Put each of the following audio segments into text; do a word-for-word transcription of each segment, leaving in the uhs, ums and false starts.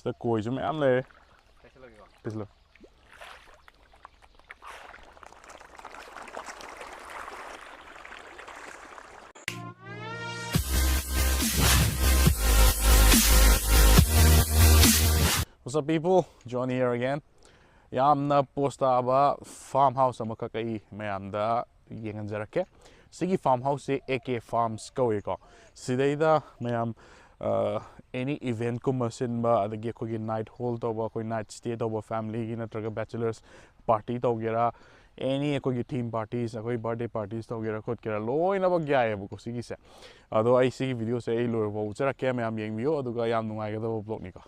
ꯃꯊꯛꯇ ꯀꯣꯏꯁꯨ ꯃꯌꯥꯝ ꯂꯩꯔꯦ꯫ ꯄꯤꯁꯂꯣ꯫ What's up, people? John here again. ꯌꯥꯝꯅ ꯄꯣꯁ ꯇꯥꯕ ꯐꯥꯔꯝ ꯍꯥꯎꯁ ꯑꯃꯈꯛ ꯑꯩ ꯃꯌꯥꯝꯗ ꯌꯦꯡꯍꯟꯖꯔꯛꯀꯦ꯫ ꯁꯤꯒꯤ ꯐꯥꯔꯝ ꯍꯥꯎꯁꯁꯦ ꯑꯦ ꯀꯦ ꯐꯥꯔꯝꯁ ꯀꯧꯏꯀꯣ꯫ ꯁꯤꯗꯩꯗ ꯃꯌꯥꯝ, ꯑ, ꯑꯦꯅꯤ ꯏꯚꯦꯟꯠꯀꯨꯝꯕ ꯁꯤꯟꯕ, ꯑꯗꯒꯤ ꯑꯩꯈꯣꯏꯒꯤ ꯅꯥꯏꯠ ꯍꯣꯜ ꯇꯧꯕ, ꯑꯩꯈꯣꯏ ꯅꯥꯏꯠ ꯁ꯭ꯇꯦ ꯇꯧꯕ, ꯐꯦꯃꯤꯂꯤꯒꯤ ꯅꯠꯇ꯭ꯔꯒ ꯕꯦꯆꯂꯔꯁ ꯄꯥꯔꯇꯤ ꯇꯧꯒꯦꯔꯥ, ꯑꯦꯅꯤ ꯑꯩꯈꯣꯏꯒꯤ ꯊꯤꯝ ꯄꯥꯔꯇꯤꯁ, ꯑꯩꯈꯣꯏ ꯕꯥꯔꯗꯦ ꯄꯥꯔꯇꯤꯁ ꯇꯧꯒꯦꯔꯥ ꯈꯣꯠꯀꯦꯔꯥ, ꯂꯣꯏꯅꯃꯛ ꯌꯥꯏꯌꯦꯕꯀꯣ ꯁꯤꯒꯤꯁꯦ꯫ ꯑꯗꯣ ꯑꯩ ꯁꯤꯒꯤ ꯚꯤꯗꯤꯑꯣꯁꯦ ꯑꯩ ꯂꯣꯏꯔꯐꯥꯎ ꯎꯠꯆꯔꯛꯀꯦ, ꯃꯌꯥꯝ ꯌꯦꯡꯕꯤꯌꯨ, ꯑꯗꯨꯒ ꯌꯥꯝ ꯅꯨꯡꯉꯥꯏꯒꯗꯕ ꯕ꯭ꯂꯣꯒꯅꯤꯀꯣ꯫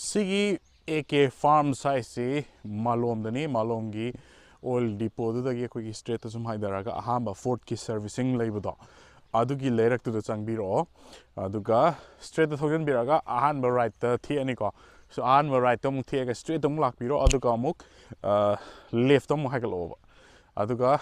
ꯁꯤꯒꯤ ꯑꯦ ꯀꯦ ꯐꯥꯔꯝꯁ ꯍꯥꯏꯁꯤ ꯃꯥꯂꯣꯝꯗꯅꯤ, ꯃꯥꯂꯣꯝꯒꯤ ꯑꯣꯏꯜ ꯗꯤꯄꯣꯗꯨꯗꯒꯤ ꯑꯩꯈꯣꯏꯒꯤ ꯁ꯭ꯇ꯭ꯔꯦꯠꯇ ꯁꯨꯝ ꯍꯥꯏꯊꯔꯒ ꯑꯍꯥꯟꯕ ꯐꯣꯔꯠꯀꯤ ꯁꯔꯚꯤꯁꯤꯡ ꯂꯩꯕꯗꯣ, ꯑꯗꯨꯒꯤ ꯂꯩꯔꯛꯇꯨꯗ ꯆꯪꯕꯤꯔꯛꯑꯣ꯫ ꯑꯗꯨꯒ ꯁ꯭ꯇ꯭ꯔꯦꯠꯇ ꯊꯧꯖꯤꯟꯕꯤꯔꯒ ꯑꯍꯥꯟꯕ ꯔꯥꯏꯠꯇ ꯊꯦꯛꯑꯅꯤꯀꯣ꯫ So, ꯑꯍꯥꯟꯕ ꯔꯥꯏꯠꯇ ꯑꯃꯨꯛ ꯊꯦꯛꯑꯒ ꯁ꯭ꯇ꯭ꯔꯦꯠꯇ ꯑꯃꯨꯛ ꯂꯥꯛꯄꯤꯔꯣ, ꯑꯗꯨꯒ ꯑꯃꯨꯛ ꯂꯦꯐꯇ ꯑꯃꯨꯛ ꯍꯥꯏꯒꯠꯂꯛꯑꯣꯕ꯫ ꯑꯗꯨꯒ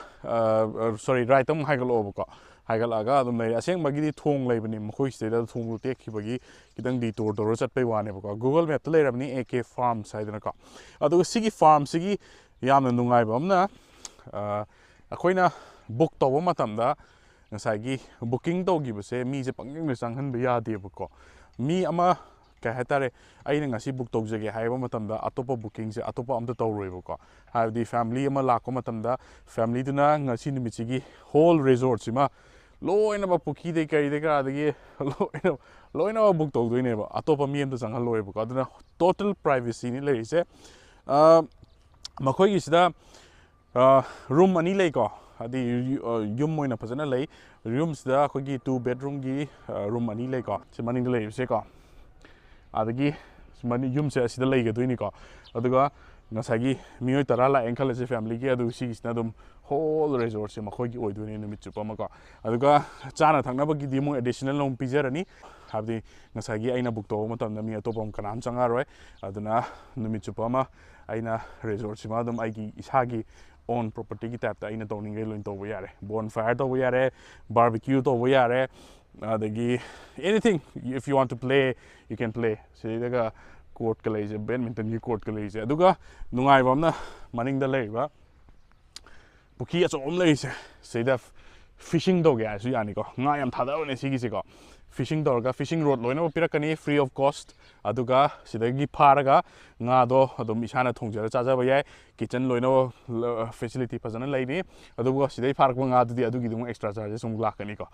ꯁꯣꯔꯤ, ꯔꯥꯏꯠꯇ ꯑꯃꯨꯛ ꯍꯥꯏꯒꯠꯂꯛꯑꯣꯕꯀꯣ꯫ ꯍꯥꯏꯒꯠꯂꯛꯑꯒ ꯑꯗꯨꯝ ꯂꯩꯔꯦ꯫ ꯑꯁꯦꯡꯕꯒꯤꯗꯤ ꯊꯣꯡ ꯂꯩꯕꯅꯤ, ꯃꯈꯣꯏ ꯁꯤꯗꯩꯗ ꯊꯣꯡꯗꯣ ꯇꯦꯛꯈꯤꯕꯒꯤ ꯈꯤꯇꯪ ꯗꯤꯇꯣꯔ ꯇꯧꯔ ꯆꯠꯄꯩ ꯋꯥꯅꯦꯕꯀꯣ꯫ Google Mapꯇ ꯂꯩꯔꯕꯅꯤ, ꯑꯦ ꯀꯦ ꯐꯥꯔꯝꯁ ꯍꯥꯏꯗꯅꯀꯣ꯫ ꯑꯗꯨꯒ ꯁꯤꯒꯤ ꯐꯥꯔꯝꯁꯤꯒꯤ ꯌꯥꯝꯅ ꯅꯨꯡꯉꯥꯏꯕ ꯑꯃꯅ, ꯑ, ꯑꯩꯈꯣꯏꯅ ꯕꯨꯛ ꯇꯧꯕ ꯃꯇꯝꯗ ꯉꯁꯥꯏꯒꯤ ꯕꯨꯀꯤꯡ ꯇꯧꯈꯤꯕꯁꯦ ꯃꯤꯁꯦ ꯄꯪꯆꯪꯗ ꯆꯪꯍꯟꯕ ꯌꯥꯗꯦꯕꯀꯣ꯫ ꯃꯤ ꯑꯃ, ꯀꯩ ꯍꯥꯏꯇꯥꯔꯦ, ꯑꯩꯅ ꯉꯁꯤ ꯕꯨꯛ ꯇꯧꯖꯒꯦ ꯍꯥꯏꯕ ꯃꯇꯝꯗ ꯑꯇꯣꯞꯄ ꯕꯨꯀꯤꯡꯁꯦ ꯑꯇꯣꯞꯄ ꯑꯝꯇ ꯇꯧꯔꯣꯏꯕꯀꯣ꯫ ꯍꯥꯏꯕꯗꯤ ꯐꯦꯃꯤꯂꯤ ꯑꯃ ꯂꯥꯛꯄ ꯃꯇꯝꯗ ꯐꯦꯃꯤꯂꯤꯗꯨꯅ ꯉꯁꯤ ꯅꯨꯃꯤꯠꯁꯤꯒꯤ ꯍꯣꯜ ꯔꯤꯖꯣꯔꯠꯁꯤꯃ ꯂꯣꯏꯅꯃꯛ ꯄꯨꯈ꯭ꯔꯤꯗꯩ ꯀꯩꯗꯩ ꯀꯔꯥꯗꯒꯤ ꯂꯣꯏꯅ, ꯂꯣꯏꯅꯃꯛ ꯕꯨꯛ ꯇꯧꯗꯣꯏꯅꯦꯕ꯫ ꯑꯇꯣꯞꯄ ꯃꯤ ꯑꯝꯇ ꯆꯪꯍꯜꯂꯣꯏꯕꯀꯣ꯫ ꯑꯗꯨꯅ ꯇꯣꯇꯦꯜ ꯄ꯭ꯔꯥꯏꯚꯦꯁꯤꯅꯤ ꯂꯩꯔꯤꯁꯦ꯫ ꯑ, ꯃꯈꯣꯏꯒꯤꯁꯤꯗ, ꯑ, ꯔꯨꯝ ꯑꯅꯤ ꯂꯩꯀꯣ꯫ ꯍꯥꯏꯗꯤ ꯌꯨ-, ꯑ, ꯌꯨꯝ ꯑꯣꯏꯅ ꯐꯖꯅ ꯂꯩ꯫ ꯔꯨꯝꯁꯤꯗ ꯑꯩꯈꯣꯏꯒꯤ ꯇꯨ ꯕꯦꯗꯔꯨꯝꯒꯤ, ꯑ, ꯔꯨꯝ ꯑꯅꯤ ꯂꯩꯀꯣ, ꯁꯤ ꯃꯅꯤꯡꯗ ꯂꯩꯔꯤꯕꯁꯦꯀꯣ꯫ ꯑꯗꯒꯤ ꯃꯅꯤ-, ꯌꯨꯝꯁꯦ ꯑꯁꯤꯗ ꯂꯩꯒꯗꯣꯏꯅꯤꯀꯣ꯫ ꯑꯗꯨꯒ ꯉꯁꯥꯏꯒꯤ ꯃꯤꯑꯣꯏ ꯇꯔꯥ ꯂꯥꯛꯑꯦꯅ ꯈꯜꯂꯁꯦ ꯐꯦꯃꯤꯂꯤꯒꯤ, ꯑꯗꯨ ꯁꯤꯒꯤꯁꯤꯅ ꯑꯗꯨꯝ ꯍꯣꯜ ꯔꯤꯖꯣꯔꯠꯁꯦ ꯃꯈꯣꯏꯒꯤ ꯑꯣꯏꯗꯣꯏꯅꯦ ꯅꯨꯃꯤꯠ ꯆꯨꯞꯄ ꯑꯃꯀꯣ꯫ ꯑꯗꯨꯒ ꯆꯥꯅ ꯊꯛꯅꯕꯒꯤꯗꯤ ꯃꯣꯏ ꯑꯦꯗꯤꯁꯅꯦꯜ ꯑꯃꯨꯛ ꯄꯤꯖꯔꯅꯤ꯫ ꯍꯥꯏꯕꯗꯤ ꯉꯁꯥꯏꯒꯤ ꯑꯩꯅ ꯕꯨꯛ ꯇꯧꯕ ꯃꯇꯝꯗ ꯃꯤ ꯑꯇꯣꯞꯄ ꯑꯃ ꯀꯅꯥꯝ ꯆꯪꯉꯛꯑꯔꯣꯏ꯫ ꯑꯗꯨꯅ ꯅꯨꯃꯤꯠ ꯆꯨꯞꯄ ꯑꯃ ꯑꯩꯅ ꯔꯤꯖꯣꯔꯠꯁꯤꯃ ꯑꯗꯨꯝ ꯑꯩꯒꯤ ꯏꯁꯥꯒꯤ ꯑꯣꯟ ꯄ꯭ꯔꯣꯄꯔꯇꯤꯒꯤ ꯇꯥꯏꯞꯇ ꯑꯩꯅ ꯇꯧꯅꯤꯡꯉꯩ ꯂꯣꯏꯅ ꯇꯧꯕ ꯌꯥꯔꯦ꯫ ꯕꯣꯟ ꯐꯥꯌꯔ ꯇꯧꯕ ꯌꯥꯔꯦ, ꯕꯥꯔꯕꯤꯀ꯭ꯌꯨ ꯇꯧꯕ ꯌꯥꯔꯦ, ꯑꯗꯒꯤ anything, if you want to play, you can play꯫ ꯁꯤꯗꯩꯗꯒ ꯀꯣꯔꯠꯀ ꯂꯩꯔꯤꯁꯦ, ꯕꯦꯗꯃꯤꯟꯇꯟꯒꯤ ꯀꯣꯔꯠꯀ ꯂꯩꯔꯤꯁꯦ꯫ ꯑꯗꯨꯒ ꯅꯨꯡꯉꯥꯏꯕ ꯑꯃꯅ ꯃꯅꯤꯡꯗ ꯂꯩꯔꯤꯕ ꯄꯨꯈ꯭ꯔꯤ ꯑꯆꯧꯕ ꯑꯃ ꯂꯩꯔꯤꯁꯦ, ꯁꯤꯗ ꯐꯤꯁꯤꯡ ꯇꯧꯒꯦ ꯍꯥꯏꯔꯁꯨ ꯌꯥꯅꯤꯀꯣ꯫ ꯉꯥ ꯌꯥꯝ ꯊꯥꯗꯕꯅꯦ ꯁꯤꯒꯤꯁꯦꯀꯣ꯫ ꯐꯤꯁꯤꯡ ꯇꯧꯔꯒ, ꯐꯤꯁꯤꯡ ꯔꯣꯗ ꯂꯣꯏꯅꯃꯛ ꯄꯤꯔꯛꯀꯅꯤ, free of cost꯫ ꯑꯗꯨꯒ ꯁꯤꯗꯒꯤ ꯐꯥꯔꯒ ꯉꯥꯗꯣ ꯑꯗꯨꯝ ꯏꯁꯥꯅ ꯊꯣꯡꯖꯔ ꯆꯥꯖꯕ ꯌꯥꯏ꯫ ꯀꯤꯠꯆꯟ ꯂꯣꯏꯅꯃꯛ ꯐꯦꯁꯤꯂꯤꯇꯤ ꯐꯖꯅ ꯂꯩꯅꯤ꯫ ꯑꯗꯨꯒ ꯁꯤꯗꯩ ꯐꯥꯔꯛꯄ ꯉꯥꯗꯨꯗꯤ ꯑꯗꯨꯒꯤꯗꯤ ꯑꯃꯨꯛ ꯑꯦꯛꯁꯇ꯭ꯔꯥ ꯆꯥꯔꯖꯦꯁ ꯑꯃꯨꯛ ꯂꯥꯛꯀꯅꯤꯀꯣ꯫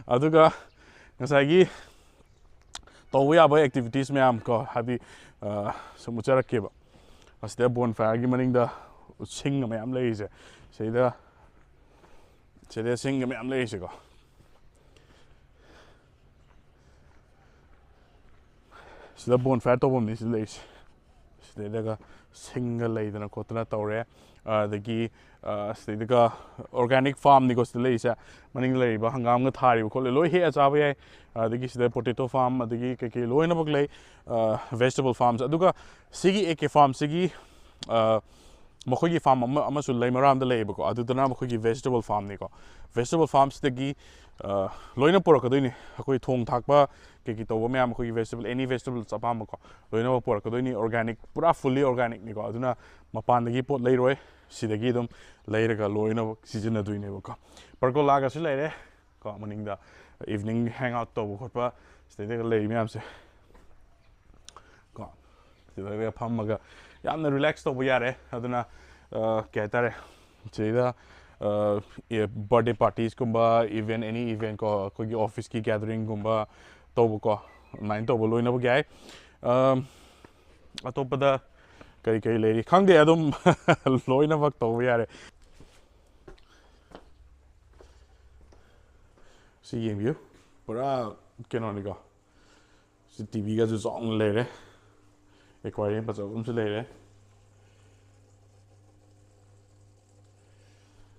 ꯑꯗꯨꯒ ꯉꯁꯥꯏꯒꯤ ꯇꯧꯕ ꯌꯥꯕ ꯑꯦꯛꯇꯤꯚꯤꯇꯤꯁ ꯃꯌꯥꯝ ꯀꯣ, ꯍꯥꯏꯗꯤ, ꯑ, ꯁꯨꯝ ꯎꯠꯆꯔꯛꯀꯦꯕ꯫ ꯑꯁꯤꯗ ꯕꯣꯟ ꯐꯥꯌꯔꯒꯤ ꯃꯅꯤꯡꯗ ꯁꯤꯡ ꯃꯌꯥꯝ ꯂꯩꯔꯤꯁꯦ, ꯁꯤꯗ, ꯁꯤꯗ ꯁꯤꯡꯒ ꯃꯌꯥꯝ ꯂꯩꯔꯤꯁꯦꯀꯣ꯫ ꯁꯤꯗ ꯕꯣꯟ ꯐꯥꯌꯔ ꯇꯧꯐꯝꯅꯤ ꯁꯤꯗ ꯂꯩꯔꯤꯁꯦ꯫ ꯁꯤꯗꯩꯗꯒ ꯁꯤꯡꯒ ꯂꯩꯗꯅ ꯈꯣꯠꯇꯅ ꯇꯧꯔꯦ꯫ ꯑꯗꯒꯤ ꯑ, ꯁꯤꯗꯩꯗꯒ organic farmꯅꯤꯀꯣ ꯁꯤꯗ ꯂꯩꯔꯤꯁꯦ꯫ ꯃꯅꯤꯡꯗ ꯂꯩꯔꯤꯕ ꯍꯪꯒꯥꯝꯒ ꯊꯥꯔꯤꯕ ꯈꯣꯠꯂꯤ ꯂꯣꯏ ꯍꯦꯛꯑ ꯆꯥꯕ ꯌꯥꯏ꯫ ꯑꯗꯒꯤ ꯁꯤꯗ potato farm, ꯑꯗꯒꯤ ꯀꯩꯀꯩ ꯂꯣꯏꯅꯃꯛ ꯂꯩ꯫ ꯑ, vegetable farms꯫ ꯑꯗꯨꯒ ꯁꯤꯒꯤ ꯑꯦ ꯀꯦ farmꯁꯤꯒꯤ, ꯑ, ꯃꯈꯣꯏꯒꯤ farm ꯑꯃ ꯑꯃꯁꯨ ꯂꯩꯃꯔꯥꯝꯗ ꯂꯩꯌꯦꯕꯀꯣ꯫ ꯑꯗꯨꯗꯅ ꯃꯈꯣꯏꯒꯤ vegetable farmꯅꯤꯀꯣ꯫ Vegetable farmꯁꯤꯗꯒꯤ, ꯑ, ꯂꯣꯏꯅ ꯄꯨꯔꯛꯀꯗꯣꯏꯅꯤ꯫ ꯑꯩꯈꯣꯏ ꯊꯣꯡ ꯊꯥꯛꯄ ꯀꯩꯀꯩ ꯇꯧꯕ ꯃꯌꯥꯝ, ꯑꯩꯈꯣꯏꯒꯤ vegetable, any vegetables ꯑꯄꯥꯝꯕꯀꯣ, ꯂꯣꯏꯅꯃꯛ ꯄꯨꯔꯛꯀꯗꯣꯏꯅꯤ꯫ Organic, ꯄꯨꯔꯥ fully organicꯅꯤꯀꯣ꯫ ꯑꯗꯨꯅ ꯃꯄꯥꯟꯗꯒꯤ ꯄꯣꯠ ꯂꯩꯔꯣꯏ, ꯁꯤꯗꯒꯤ ꯑꯗꯨꯝ ꯂꯩꯔꯒ ꯂꯣꯏꯅꯃꯛ ꯁꯤꯖꯤꯟꯅꯗꯣꯏꯅꯦꯕꯀꯣ꯫ Pergolaꯒꯁꯨ ꯂꯩꯔꯦ ꯀꯣ, ꯃꯅꯤꯡꯗ evening hang out ꯇꯧꯕ ꯈꯣꯠꯄ ꯁꯤꯗꯩꯗꯒ ꯂꯩꯔꯤ ꯃꯌꯥꯝꯁꯦ ꯀꯣ꯫ ꯁꯤꯗꯩꯗꯒ ꯐꯝꯃꯒ ꯌꯥꯝꯅ relax ꯇꯧꯕ ꯌꯥꯔꯦ꯫ ꯑꯗꯨꯅ, ꯑ, ꯀꯩ ꯍꯥꯏꯇꯥꯔꯦ, ꯁꯤꯗꯩꯗ, ꯑ, ꯑꯦ, birthday parties ꯀꯨꯝꯕ, event, any event ꯀꯣ, ꯑꯩꯈꯣꯏꯒꯤ officeꯀꯤ gatheringꯒꯨꯝꯕ ꯇꯧꯕꯀꯣ, ꯑꯗꯨꯃꯥꯏꯅ ꯇꯧꯕ ꯂꯣꯏꯅꯃꯛ ꯌꯥꯏ꯫ ꯑꯝ, ꯑꯇꯣꯞꯄꯗ ꯀꯔꯤ ꯀꯔꯤ ꯂꯩꯔꯤ ꯈꯪꯗꯦ, ꯑꯗꯨꯝ ꯂꯣꯏꯅꯃꯛ ꯇꯧꯕ ꯌꯥꯔꯦ꯫ ꯁꯤ ꯌꯦꯡꯕꯤꯌꯨ, ꯄꯨꯔꯥ ꯀꯩꯅꯣꯅꯤꯀꯣ꯫ ꯁꯤ ꯇꯤ ꯚꯤꯒꯁꯨ ꯆꯥꯎꯅ ꯂꯩꯔꯦ, aquarium ꯐꯖꯕ ꯑꯃꯁꯨ ꯂꯩꯔꯦ꯫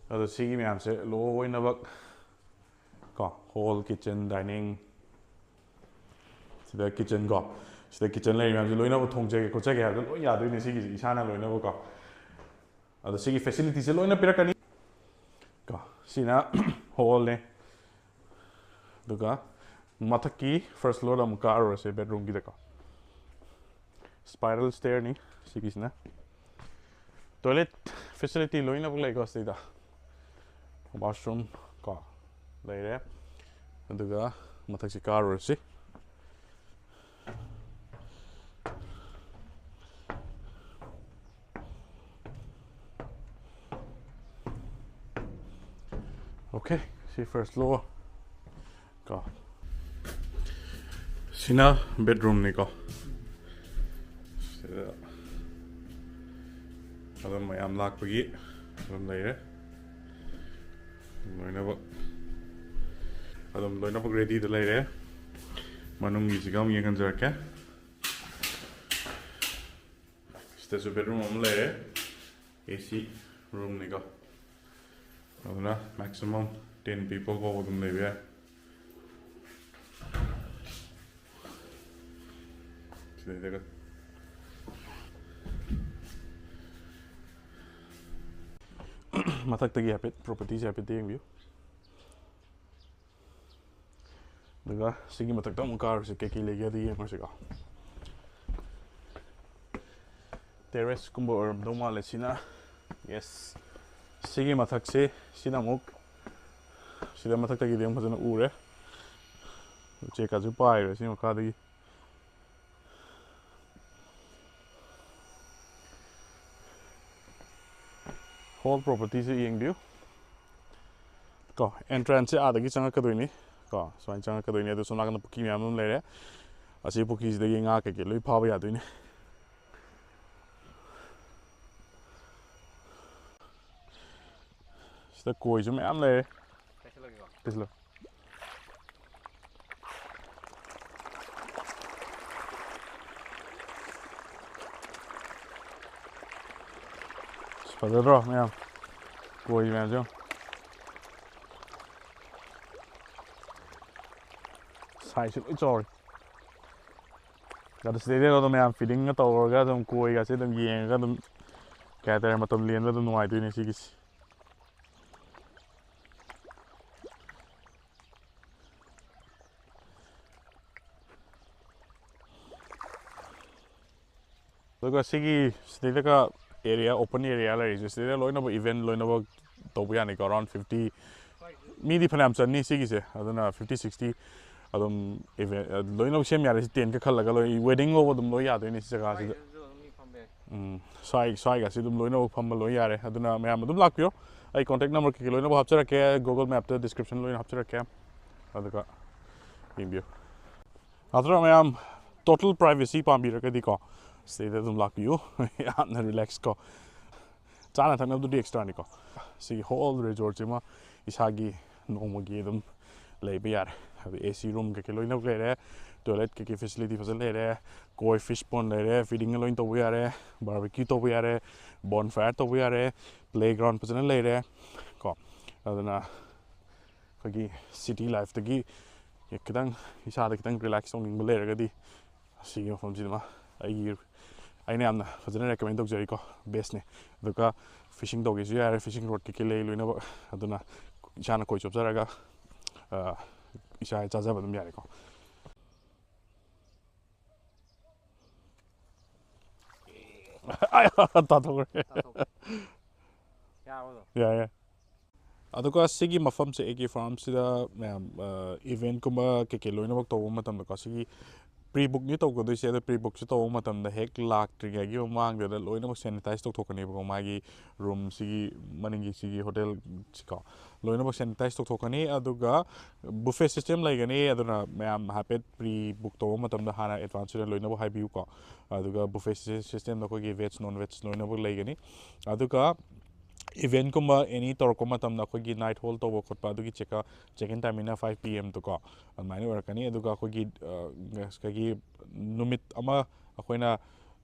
ꯑꯗꯣ ꯁꯤꯒꯤ ꯃꯌꯥꯝꯁꯦ ꯂꯣꯏꯅꯃꯛ ꯀꯣ, hall, kitchen, dining, ꯁꯤꯗ kitchen ꯀꯣ, ꯁꯤꯗ kitchen ꯂꯩꯔꯤ ꯃꯌꯥꯝꯁꯦ ꯂꯣꯏꯅꯃꯛ ꯊꯣꯡꯖꯒꯦ ꯈꯣꯠꯆꯒꯦ ꯍꯥꯏꯕꯗꯣ ꯂꯣꯏ ꯌꯥꯗꯣꯏꯅꯦ ꯁꯤꯒꯤꯁꯦ ꯏꯁꯥꯅ ꯂꯣꯏꯅꯃꯛ ꯀꯣ꯫ ꯑꯗꯣ ꯁꯤꯒꯤ facilityꯁꯦ ꯂꯣꯏꯅ ꯄꯤꯔꯛꯀꯅꯤ ꯀꯣ꯫ ꯁꯤꯅ hallꯅꯦ꯫ ꯑꯗꯨꯒ ꯃꯊꯛꯀꯤ first floorꯗ ꯑꯃꯨꯛ ꯀꯥꯔꯨꯔꯁꯦ, bedroomꯒꯤꯗꯀꯣ꯫ Spiral stairꯅꯤ ꯁꯤꯒꯤꯁꯤꯅ꯫ Toilet facility ꯂꯣꯏꯅꯃꯛ ꯂꯩꯀꯣ ꯁꯤꯗ꯫ Washroom ꯀꯣ ꯂꯩꯔꯦ꯫ ꯑꯗꯨꯒ ꯃꯊꯛꯁꯤ ꯀꯥꯔꯨꯔꯁꯤ꯫ Okay, ꯁꯤ first floor ꯀꯣ꯫ ꯁꯤꯅ bedroomꯅꯤꯀꯣ꯫ ꯁꯤꯗ ꯑꯗꯨꯝ ꯃꯌꯥꯝ ꯂꯥꯛꯄꯒꯤ ꯑꯗꯨꯝ ꯂꯩꯔꯦ꯫ ꯂꯣꯏꯅꯃꯛ ꯑꯗꯨꯝ ꯂꯣꯏꯅꯃꯛ readyꯗ ꯂꯩꯔꯦ꯫ ꯃꯅꯨꯡꯒꯤꯁꯤꯒ ꯑꯃꯨꯛ ꯌꯦꯡꯍꯟꯖꯔꯛꯀꯦ꯫ ꯁꯤꯗꯁꯨ bedroom ꯑꯃ ꯂꯩꯔꯦ꯫ ꯑꯦ ꯁꯤ ꯔꯨꯝꯅꯤꯀꯣ꯫ ꯑꯗꯨꯅ maximum ten people ꯐꯥꯎꯕ ꯑꯗꯨꯝ ꯂꯩꯕ ꯌꯥꯏ꯫ ꯁꯤꯗꯩꯗꯒ ꯃꯊꯛꯇꯒꯤ ꯍꯥꯏꯐꯦꯠ ꯄ꯭ꯔꯣꯄꯔꯇꯤꯁꯦ ꯍꯥꯏꯐꯦꯠ ꯌꯦꯡꯕꯤꯌꯨ꯫ ꯑꯗꯨꯒ ꯁꯤꯒꯤ ꯃꯊꯛꯇ ꯑꯃꯨꯛ ꯀꯥꯔꯨꯁꯤ, ꯀꯩꯀꯩ ꯂꯩꯒꯦ ꯑꯗꯨ ꯌꯦꯡꯉꯨꯁꯤꯀꯣ꯫ ꯇꯦꯔꯦꯁꯀꯨꯝꯕ ꯑꯣꯏꯔꯝꯗꯧ ꯃꯥꯜꯂꯦ ꯁꯤꯅ꯫ ꯌꯦꯁ꯫ ꯁꯤꯒꯤ ꯃꯊꯛꯁꯦ, ꯁꯤꯅ ꯑꯃꯨꯛ, ꯁꯤꯗ ꯃꯊꯛꯇꯒꯤꯗꯤ ꯑꯃꯨꯛ ꯐꯖꯅ ꯎꯔꯦ꯫ ꯎꯆꯦꯛꯀꯁꯨ ꯄꯥꯏꯔꯦ ꯁꯤ ꯃꯈꯥꯗꯒꯤ꯫ ꯍꯣꯜ ꯄ꯭ꯔꯣꯄꯔꯇꯤꯁꯦ ꯌꯦꯡꯕꯤꯌꯨ꯫ ꯀꯣ, ꯑꯦꯟꯇ꯭ꯔꯥꯟꯁꯁꯦ ꯑꯥꯗꯒꯤ ꯆꯪꯉꯛꯀꯗꯣꯏꯅꯤ꯫ ꯀꯣ, ꯁꯨꯃꯥꯏꯅ ꯆꯪꯉꯛꯀꯗꯣꯏꯅꯤ꯫ ꯑꯗꯨ ꯁꯣꯝ ꯅꯥꯀꯟꯗ ꯄꯨꯈ꯭ꯔꯤ ꯃꯌꯥꯝ ꯑꯃ ꯂꯩꯔꯦ꯫ ꯑꯁꯤ ꯄꯨꯈ꯭ꯔꯤꯁꯤꯗꯒꯤ ꯉꯥ ꯀꯩꯀꯩ ꯂꯣꯏ ꯐꯥꯕ ꯌꯥꯗꯣꯏꯅꯤ꯫ ꯁꯤꯗ ꯀꯣꯏꯁꯨ ꯃꯌꯥꯝ ꯂꯩꯔꯦ꯫ ꯄꯤꯁꯂꯣ꯫ ꯑꯁ, ꯐꯖꯗ꯭ꯔꯣ ꯃꯌꯥꯝ? ꯀꯣꯏ ꯃꯌꯥꯝꯁꯦ ꯌꯦꯡꯉꯣ꯫ ꯁꯥꯏꯖꯁꯨ ꯂꯣꯏ ꯆꯥꯎꯔꯦ꯫ ꯑꯗꯨ ꯁꯤꯗꯩꯗ ꯑꯗꯨꯝ ꯃꯌꯥꯝ ꯐꯤꯗꯤꯡꯒ ꯇꯧꯔꯒ ꯑꯗꯨꯝ ꯀꯣꯏꯒꯁꯦ ꯑꯗꯨꯝ ꯌꯦꯡꯉꯒ ꯑꯗꯨꯝ, ꯀꯩ ꯍꯥꯏꯇꯥꯔꯦ, ꯃꯇꯝ ꯂꯦꯟꯕ ꯑꯗꯨꯝ ꯅꯨꯡꯉꯥꯏꯗꯣꯏꯅꯦ ꯁꯤꯒꯤꯁꯤ꯫ ꯑꯗꯨꯒ ꯁꯤꯒꯤ ꯁꯤꯗꯩꯗꯒ ꯑꯦꯔꯤꯌꯥ, ꯑꯣꯄꯟ ꯑꯦꯔꯤꯌꯥ ꯂꯩꯔꯤꯁꯦ, ꯁꯤꯗꯩꯗ ꯂꯣꯏꯅꯃꯛ ꯏꯚꯦꯟ ꯂꯣꯏꯅꯃꯛ ꯇꯧꯕ ꯌꯥꯅꯤꯀꯣ꯫ Around fifty, ꯃꯤꯗꯤ ꯐꯅꯌꯥꯝ ꯆꯟꯅꯤ ꯁꯤꯒꯤꯁꯦ꯫ ꯑꯗꯨꯅ fifty, sixty ꯑꯗꯨꯝ ꯏꯚꯦꯟ ꯂꯣꯏꯅꯃꯛ ꯁꯦꯝ ꯌꯥꯔꯦ꯫ ꯁꯤ ꯇꯦꯟꯠꯀ ꯈꯜꯂꯒ ꯂꯣꯏ, ꯋꯦꯗꯤꯡ ꯐꯥꯎꯕ ꯑꯗꯨꯝ ꯂꯣꯏ ꯌꯥꯗꯣꯏꯅꯤ ꯁꯤ ꯖꯒꯥꯁꯤꯗ꯫ ꯎꯝ, ꯁ꯭ꯋꯥꯏ, ꯁ꯭ꯋꯥꯏꯒꯁꯤ ꯑꯗꯨꯝ ꯂꯣꯏꯅꯃꯛ ꯐꯝꯕ ꯂꯣꯏ ꯌꯥꯔꯦ꯫ ꯑꯗꯨꯅ ꯃꯌꯥꯝ ꯑꯗꯨꯝ ꯂꯥꯛꯄꯤꯌꯣ꯫ ꯑꯩ ꯀꯣꯟꯇꯦꯛ ꯅꯝꯕꯔ ꯀꯩꯀꯩ ꯂꯣꯏꯅꯃꯛ ꯍꯥꯞꯆꯔꯛꯀꯦ, ꯒꯨꯒꯜ ꯃꯦꯞꯇ ꯗꯤꯁꯀ꯭ꯔꯤꯞꯁꯟ ꯂꯣꯏꯅ ꯍꯥꯞꯆꯔꯛꯀꯦ꯫ ꯑꯗꯨꯒ ꯌꯦꯡꯕꯤꯌꯨ꯫ ꯅꯠꯇ꯭ꯔ ꯃꯌꯥꯝ, ꯇꯣꯇꯦꯜ ꯄ꯭ꯔꯥꯏꯚꯦꯁꯤ ꯄꯥꯝꯕꯤꯔꯒꯗꯤꯀꯣ, ꯁꯤꯗꯩꯗ ꯑꯗꯨꯝ ꯂꯥꯛꯄꯤꯌꯨ꯫ ꯌꯥꯝꯅ ꯔꯤꯂꯦꯛꯁ ꯀꯣ꯫ ꯆꯥꯅ ꯊꯛꯅꯕꯗꯨꯗꯤ ꯑꯦꯛꯁꯇ꯭ꯔꯥꯅꯤꯀꯣ꯫ ꯁꯤꯒꯤ ꯍꯣꯜ ꯔꯤꯖꯣꯔꯠꯁꯤꯃ ꯏꯁꯥꯒꯤ ꯅꯣꯡꯃꯒꯤ ꯑꯗꯨꯝ ꯂꯩꯕ ꯌꯥꯔꯦ꯫ ꯍꯥꯏꯕꯗꯤ ꯑꯦ ꯁꯤ ꯔꯨꯝ ꯀꯩꯀꯩ ꯂꯣꯏꯅꯃꯛ ꯂꯩꯔꯦ, ꯇꯣꯏꯂꯦꯠ ꯀꯩꯀꯩ ꯐꯦꯁꯤꯂꯤꯇꯤ ꯐꯖꯅ ꯂꯩꯔꯦ, ꯀꯣꯏ ꯐꯤꯁ ꯄꯣꯟ ꯂꯩꯔꯦ, ꯐꯤꯗꯤꯡ ꯂꯣꯏꯅ ꯇꯧꯕ ꯌꯥꯔꯦ, ꯕꯥꯔꯕꯤꯀ꯭ꯌꯨ ꯇꯧꯕ ꯌꯥꯔꯦ, ꯕꯣꯟ ꯐꯥꯌꯔ ꯇꯧꯕ ꯌꯥꯔꯦ, ꯄ꯭ꯂꯦ ꯒ꯭ꯔꯥꯎꯟ ꯐꯖꯅ ꯂꯩꯔꯦ ꯀꯣ꯫ ꯑꯗꯨꯅ ꯑꯩꯈꯣꯏꯒꯤ ꯁꯤꯇꯤ ꯂꯥꯏꯐꯇꯒꯤ ꯈꯤꯇꯪ ꯏꯁꯥꯗ ꯈꯤꯇꯪ ꯔꯤꯂꯦꯛꯁ ꯇꯧꯅꯤꯡꯕ ꯂꯩꯔꯒꯗꯤ ꯑꯁꯤꯒꯤ ꯃꯐꯝꯁꯤꯗꯃ ꯑꯩꯒꯤ, ꯑꯩꯅ ꯌꯥꯝꯅ ꯐꯖꯅ ꯔꯦꯀꯃꯦꯟ ꯇꯧꯖꯔꯤꯀꯣ, ꯕꯦꯁꯅꯦ꯫ ꯑꯗꯨꯒ ꯐꯤꯁꯤꯡ ꯇꯧꯒꯦꯁꯨ ꯌꯥꯔꯦ, ꯐꯤꯁꯤꯡ ꯔꯣꯗ ꯀꯩꯀꯩ ꯂꯩ ꯂꯣꯏꯅꯃꯛ꯫ ꯑꯗꯨꯅ ꯏꯁꯥꯅ ꯈꯣꯏ ꯆꯣꯞꯆꯔꯒ, ꯑ, ꯏꯁꯥ ꯆꯥꯖꯕ ꯑꯗꯨꯝ ꯌꯥꯔꯦꯀꯣ꯫ ꯑꯥꯏ, ꯇꯥꯊꯣꯛꯈ꯭ꯔꯦ꯫ ꯌꯥꯔꯦ, ꯌꯥꯔꯦ꯫ ꯑꯗꯨꯒ ꯁꯤꯒꯤ ꯃꯐꯝꯁꯦ, ꯑꯦ ꯀꯦ ꯐꯥꯔꯝꯁꯤꯗ ꯃꯌꯥꯝ, ꯑ, ꯏꯚꯦꯟꯠꯀꯨꯝꯕ ꯀꯩꯀꯩ ꯂꯣꯏꯅꯃꯛ ꯇꯧꯕ ꯃꯇꯝꯗꯀꯣ, ꯁꯤꯒꯤ ꯄ꯭ꯔꯤ ꯕꯨꯛꯅꯤ ꯇꯧꯒꯗꯣꯏꯁꯦ꯫ ꯑꯗꯣ ꯄ꯭ꯔꯤ ꯕꯨꯛꯁꯦ ꯇꯧꯕ ꯃꯇꯝꯗ ꯍꯦꯛ ꯂꯥꯛꯇ꯭ꯔꯤꯉꯩꯒꯤ ꯃꯃꯥꯡꯗꯨꯗ ꯂꯣꯏꯅꯃꯛ ꯁꯦꯅꯤꯇꯥꯏꯁ ꯇꯧꯊꯣꯛꯀꯅꯦꯕꯀꯣ, ꯃꯥꯒꯤ ꯔꯨꯝꯁꯤꯒꯤ ꯃꯅꯤꯡꯒꯤ ꯁꯤꯒꯤ ꯍꯣꯇꯦꯜꯁꯤꯀꯣ, ꯂꯣꯏꯅꯃꯛ ꯁꯦꯅꯤꯇꯥꯏꯁ ꯇꯧꯊꯣꯛꯀꯅꯤ꯫ ꯑꯗꯨꯒ ꯕꯨꯐꯦ ꯁꯤꯁꯇꯦꯝ ꯂꯩꯒꯅꯤ꯫ ꯑꯗꯨꯅ ꯃꯌꯥꯝ ꯍꯥꯏꯐꯦꯠ ꯄ꯭ꯔꯤ ꯕꯨꯛ ꯇꯧꯕ ꯃꯇꯝꯗ ꯍꯥꯟꯅ ꯑꯦꯗꯚꯥꯟꯁ ꯑꯣꯏꯅ ꯂꯣꯏꯅꯃꯛ ꯍꯥꯏꯕꯤꯌꯨꯀꯣ꯫ ꯑꯗꯨꯒ ꯕꯨꯐꯦ ꯁꯤꯁꯇꯦꯝꯗ ꯑꯩꯈꯣꯏꯒꯤ ꯚꯦꯖ, ꯅꯣꯟ ꯚꯦꯖ ꯂꯣꯏꯅꯃꯛ ꯂꯩꯒꯅꯤ꯫ ꯑꯗꯨꯒ ꯏꯚꯦꯟꯠꯀꯨꯝꯕ ꯑꯦꯅꯤ ꯇꯧꯔꯛꯄ ꯃꯇꯝꯗ ꯑꯩꯈꯣꯏꯒꯤ ꯅꯥꯏꯠ ꯍꯣꯜ ꯇꯧꯕ ꯈꯣꯠꯄ ꯑꯗꯨꯒꯤ ꯆꯦꯛꯀ-, ꯆꯦꯛ ꯏꯟ ꯇꯥꯏꯃꯤꯡꯅ ꯐꯥꯏꯚ ꯄꯤ ꯑꯦꯝꯗꯀꯣ, ꯑꯗꯨꯃꯥꯏꯅ ꯑꯣꯏꯔꯛꯀꯅꯤ꯫ ꯑꯗꯨꯒ ꯑꯩꯈꯣꯏꯒꯤ, ꯑ, ꯉꯁꯥꯏꯒꯤ ꯅꯨꯃꯤꯠ ꯑꯃ ꯑꯩꯈꯣꯏꯅ,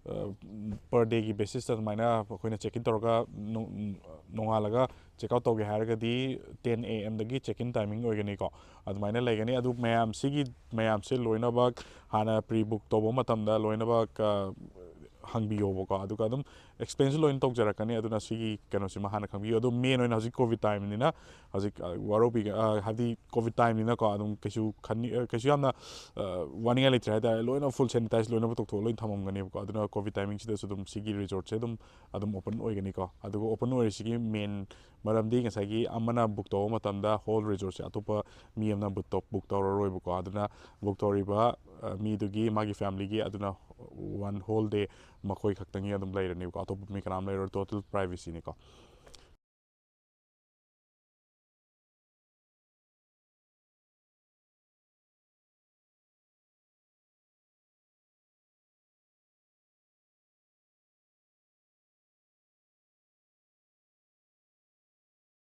ꯑ, ꯄꯔ ꯗꯦꯒꯤ ꯕꯦꯁꯤꯁꯇ ꯑꯗꯨꯃꯥꯏꯅ ꯑꯩꯈꯣꯏꯅ ꯆꯦꯛ ꯏꯟ ꯇꯧꯔꯒ ꯅꯣꯡ-, ꯅꯣꯡꯉꯥꯜꯂꯒ ꯆꯦꯛ ꯑꯥꯎꯠ ꯇꯧꯒꯦ ꯍꯥꯏꯔꯒꯗꯤ ꯇꯦꯟ ꯑꯦ ꯑꯦꯝꯗꯒꯤ ꯆꯦꯛ ꯏꯟ ꯇꯥꯏꯃꯤꯡ ꯑꯣꯏꯒꯅꯤꯀꯣ, ꯑꯗꯨꯃꯥꯏꯅ ꯂꯩꯒꯅꯤ꯫ ꯑꯗꯨ ꯃꯌꯥꯝꯁꯤꯒꯤ, ꯃꯌꯥꯝꯁꯦ ꯂꯣꯏꯅꯃꯛ ꯍꯥꯟꯅ ꯄ꯭ꯔꯤ ꯕꯨꯛ ꯇꯧꯕ ꯃꯇꯝꯗ ꯂꯣꯏꯅꯃꯛ, ꯑ, ꯍꯪꯕꯤꯌꯣꯕꯀꯣ꯫ ꯑꯗꯨꯒ ꯑꯗꯨꯝ ꯑꯦꯛꯁꯄ꯭ꯂꯦꯟꯁꯨ ꯂꯣꯏꯅ ꯇꯧꯖꯔꯛꯀꯅꯤ꯫ ꯑꯗꯨꯅ ꯁꯤꯒꯤ ꯀꯩꯅꯣꯁꯤꯃ ꯍꯥꯟꯅ ꯈꯪꯕꯤꯌꯨ꯫ ꯑꯗꯣ ꯃꯦꯟ ꯑꯣꯏꯅ ꯍꯧꯖꯤꯛ ꯀꯣꯚꯤꯗ ꯇꯥꯏꯝꯅꯤꯅ, ꯍꯧꯖꯤꯛ, ꯑ, ꯋꯥꯔꯧꯕꯤꯒ-, ꯑ, ꯍꯥꯏꯕꯗꯤ ꯀꯣꯚꯤꯗ ꯇꯥꯏꯝꯅꯤꯅꯀꯣ, ꯑꯗꯨꯝ ꯀꯩꯁꯨ ꯈꯟꯅꯤ-, ꯑ, ꯀꯩꯁꯨ ꯌꯥꯝꯅ, ꯑ, ꯋꯥꯅꯤꯡꯉꯥꯏ ꯂꯩꯇ꯭ꯔꯦ ꯍꯥꯏꯇꯥꯔꯦ꯫ ꯂꯣꯏꯅ ꯐꯨꯜ ꯁꯦꯅꯤꯇꯥꯏꯁ ꯂꯣꯏꯅꯃꯛ ꯇꯧꯊꯣꯛꯑ ꯂꯣꯏꯅ ꯊꯝꯃꯝꯒꯅꯦꯕꯀꯣ꯫ ꯑꯗꯨꯅ ꯀꯣꯚꯤꯗ ꯇꯥꯏꯃꯤꯡꯁꯤꯗꯁꯨ ꯑꯗꯨꯝ ꯁꯤꯒꯤ ꯔꯤꯖꯣꯔꯠꯁꯦ ꯑꯗꯨꯝ, ꯑꯗꯨꯝ ꯑꯣꯄꯟ ꯑꯣꯏꯒꯅꯤꯀꯣ꯫ ꯑꯗꯨꯒ ꯑꯣꯄꯟ ꯑꯣꯏꯔꯤꯁꯤꯒꯤ ꯃꯦꯟ ꯃꯔꯝꯗꯤ ꯉꯁꯥꯏꯒꯤ ꯑꯃꯅ ꯕꯨꯛ ꯇꯧꯕ ꯃꯇꯝꯗ ꯍꯣꯜ ꯔꯤꯖꯣꯔꯠꯁꯦ ꯑꯇꯣꯞꯄ ꯃꯤ ꯑꯃꯅ ꯕꯨꯛ ꯇꯧ-, ꯕꯨꯛ ꯇꯧꯔꯔꯣꯏꯕꯀꯣ꯫ ꯑꯗꯨꯅ ꯕꯨꯛ ꯇꯧꯔꯤꯕ, ꯑ, ꯃꯤꯗꯨꯒꯤ, ꯃꯥꯒꯤ ꯐꯦꯃꯤꯂꯤꯒꯤ, ꯑꯗꯨꯅ ꯋꯥꯟ ꯍꯣꯜ ꯗꯦ ꯃꯈꯣꯏ ꯈꯛꯇꯪꯒꯤ ꯑꯗꯨꯝ ꯂꯩꯔꯅꯦꯕꯀꯣ꯫ ꯑꯇꯣꯞꯄ ꯃꯤ ꯀꯅꯥꯝ ꯂꯩꯔꯣꯏ, ꯇꯣꯇꯦꯜ ꯄ꯭ꯔꯥꯏꯚꯦꯁꯤꯅꯤꯀꯣ꯫